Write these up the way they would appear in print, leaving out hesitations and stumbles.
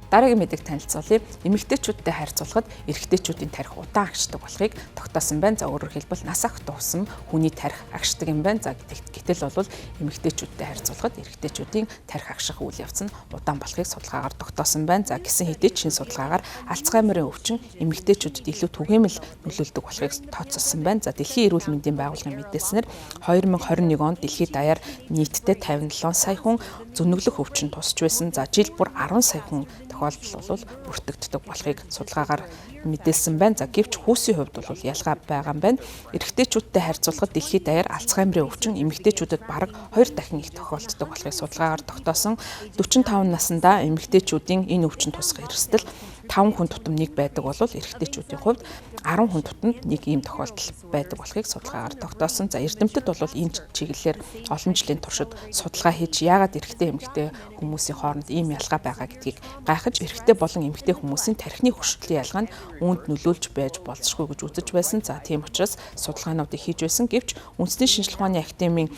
Дараагийн мэдээг танилцуулъя. Эмэгтэйчүүдтэй харьцуулахад эрэгтэйчүүдийн тархи удаан агшдаг болохыг тогтоосон байна. За, өөрөөр хэлбэл, нас ах тусам хүний тархи агшдаг юм байна. За, гэтэл бол эмэгтэйчүүдтэй харьцуулахад эрэгтэйчүүдийн тархи агших үйл явц нь удаан болохыг судалгаагаар тогтоосон байна. За, гисэн хэдий ч шинэ судалгаагаар Альцгеймерийн өвчин эмэгтэйчүүдэд илүү түгээмэл нөлөөлдөг болохыг тооцоолсон байна. За, Дэлхийн эрүүл мэндийн байгууллагын мэдээлснээр 2021 онд дэлхийд даяар нийтдээ 57 сая хүн зөнөглөх өвчин тусч байсан. За, жил бүр 10 сая хүн тохиолдол бол бүртгэгддэг болохыг судалгаагаар мэдээлсэн байна. За, гэвч хүүсийн хувьд бол ялгаа байгаа юм байна. Эрэгтэйчүүдтэй харьцуулахад дэлхийд даяар Альцгеймерийн өвчин эмэгтэйчүүдэд бараг 2 дахин их тохиолддог болохыг судалгаагаар тогтоосон. 45 наснда эмэгтэйчүүдийн энэ өвчин тусах эрсдэл 5 хүн тутам нэг байдаг бол эрэгтэйчүүдийн хувьд 10 хүн тутамд нэг ийм тохиолдол байдаг болохыг судалгаагаар тогтоосон. За, эрдэмтэд бол энэ чиглэлээр олон жилийн туршид судалгаа хийж, яагаад эрэгтэй, эмэгтэй хүмүүсийн хооронд ийм ялгаа байгаа гэдгийг гайхаж, эрэгтэй болон эмэгтэй хүмүүсийн тархины хөршидлийн ялгаа нь үүнд нөлөөлж байж болзошгүй гэж үзэж байсан. За, тийм учраас судалгаануудыг хийж байсан. Гэвч үндэсний шинжлэх ухааны академийн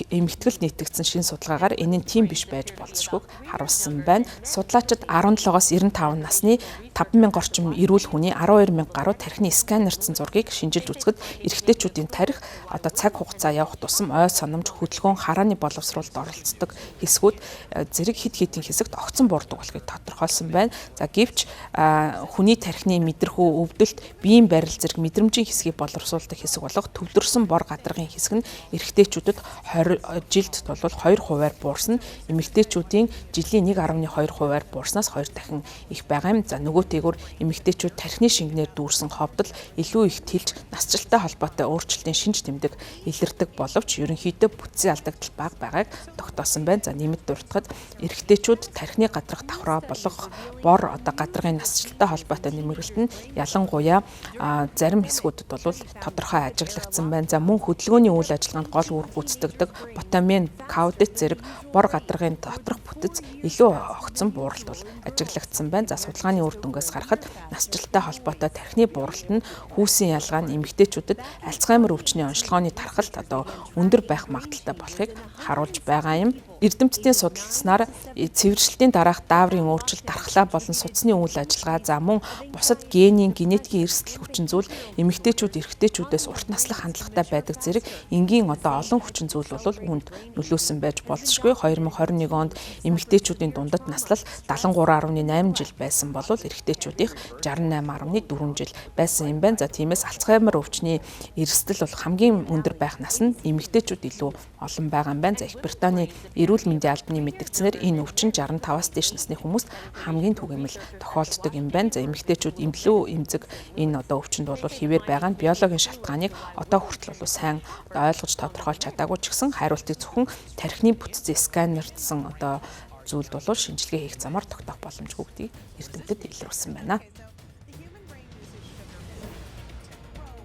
эмхтгэл нийтэгдсэн шинэ судалгаагаар энэ нь тийм биш байж болзошгүйг харуулсан байна. Судлаачид 17-оос 95 насны 5000 орчим эрүүл хүний 12,000 гаруй тархины сканердсан зургийг шинжилж үзэхэд эрэгтэйчүүдийн тархи одоо цаг хугацаа явах тусам ой санамж, хөдөлгөөн, харааны боловсруулалд оролцдог хэсгүүд зэрэг хэд хэдэн хэсэгт огцон буурдаг болохыг тодорхойлсон байна. За, гэвч хүний тархины мэдрэхүй, өвдөлт, биеийн барил зэрэг мэдрэмжийн хэсгийг боловсруулдаг хэсэг болох төвлөрсөн бор гадаргын хэсэг нь эрэгтэйчүүдэд 20 жилд бол 2 хувиар буурсан, эмэгтэйчүүдийн жилийн 1.2 хувиар буурснаас 2 дахин их байгаа юм. За, нөгөөтэйгүр эмэгтэйчүүд тархины шингэнээр дүүрсэн ховдол илүү их тэлж, насжилттай холбоотой өөрчлөлтийн шинж тэмдэг илэрдэг боловч ерөнхийдөө бүтцийн алдагдал бага байгааг тогтоосон байна. За, нэмэлт дурдахад, эрэгтэйчүүд тархины гадрах давхраа болох бор одоо гадаргын насжилттай холбоотой нэмэрлэлт нь ялангуяа зарим хэсгүүдэд бол тодорхой ажиглагдсан байна. За, мөн хөдөлгөөний үйл ажиллагаанд гол үүрэг гүйцэтгэдэг ботамин, каудит зэрэг бор гадаргын доторх бүтэц илүү огцон бууралт бол ажиглагдсан байна. За, судалгааны үр дүнгээс гарахад насжилттай холбоотой тархины бууралт нь хүүсийн ялгаа нь эмэгтэйчүүдэд Альцгеймер өвчний онцлогооны тархалт одоо өндөр байх магадлалтай болохыг харуулж байгаа юм. Эрдэмтдийн судалснаар цэвэршилтийн дараах дааврын өөрчлөлт, дархлаа болон судасны үйл ажиллагаа, за, мөн бусад генийн, генетикийн эрсдэл хүчин зүйл, эмэгтэйчүүд эрэгтэйчүүдээс урт наслах хандлагатай байдаг зэрэг энгийн одоо олон хүчин зүйл бол үүнд нөлөөсөн байж болзошгүй. 2021 онд эмэгтэйчүүдийн дундад наслал 73.8 жил байсан бол эрэгтэйчүүдийнх 68.4 жил байсан юм байна. За, тиймээс Альцгеймер өвчний эрсдэл бол хамгийн өндөр байх нас нь эмэгтэйчүүд илүү олон байгаа юм байна. За, Их Британий эрүүл мэндийн албаны мэдгдсэнээр энэ өвчин 65-аас дээш насны хүмүүст хамгийн түгээмэл тохиолддог юм байна. За, эмэгтэйчүүд илүү эмзэг энэ одоо өвчнөд бол хэвээр байгаа нь биологийн шалтгааныг одоо хүртэл бол сайн одоо ойлгож тодорхойлж чадаагүй ч гэсэн хариултыг зөвхөн тархины бүтцийн сканердсан одоо зүйлд бол шинжилгээ хийх замаар тогтоох боломжгүй гэдгийг эрдэмтэд илрүүлсэн байна.